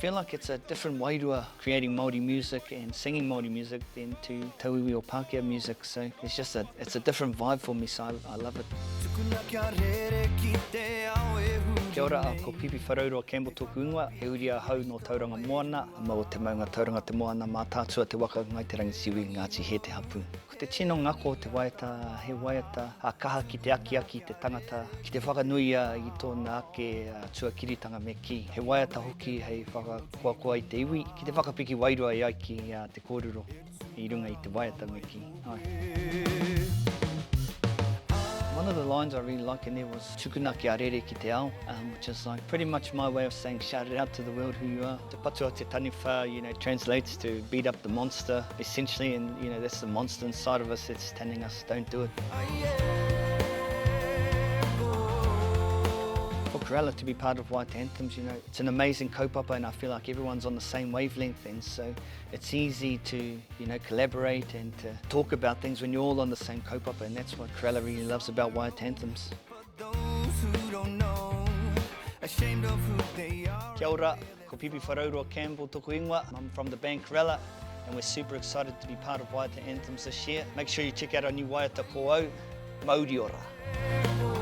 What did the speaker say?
feel like it's a different wairua creating Māori music and singing Māori music than to tauiwi or Pākehā music, so it's just a, it's a different vibe for me, so I, I love it. Tukuna kia rere ki te ao e huri Kia ora, ko Pipiwharauroa Campbell tōku ingoa, he uri ahau nō Tauranga Moana, mau o te maunga Tauranga te Moana, Mātaatua te waka, Ngāi Te Rangitiwi, Ngāti Hē te hapū. Ko te tino ngako o te waiata, he waiata a kaha ki te akiaki i te tangata, ki te whakanui i tōna ake tuakiritanga me kī. He waiata hoki hei whakakoakoa i te iwi, ki te whakapiki wairua e ai ki te kōrero i runga i te waiata me kī. Āe. One of the lines I really like in there was Tukuna kia rere ki te ao, which is like pretty much my way of saying shout it out to the world who you are. Te Patua Te Taniwha, you know, translates to beat up the monster, essentially, and, you know, that's the monster inside of us that's telling us don't do it. For Corella to be part of White Anthems, you know, it's an amazing kaupapa and I feel like everyone's on the same wavelength and so it's easy to, you know, collaborate and to talk about things when you're all on the same kaupapa and that's what Corella really loves about White Anthems. Kia ora, ko Pipiwharauroa Campbell toku ingoa. I'm from the band Corella and we're super excited to be part of Waiata Anthems this year. Make sure you check out our new waiata ko au, Mauri Ora.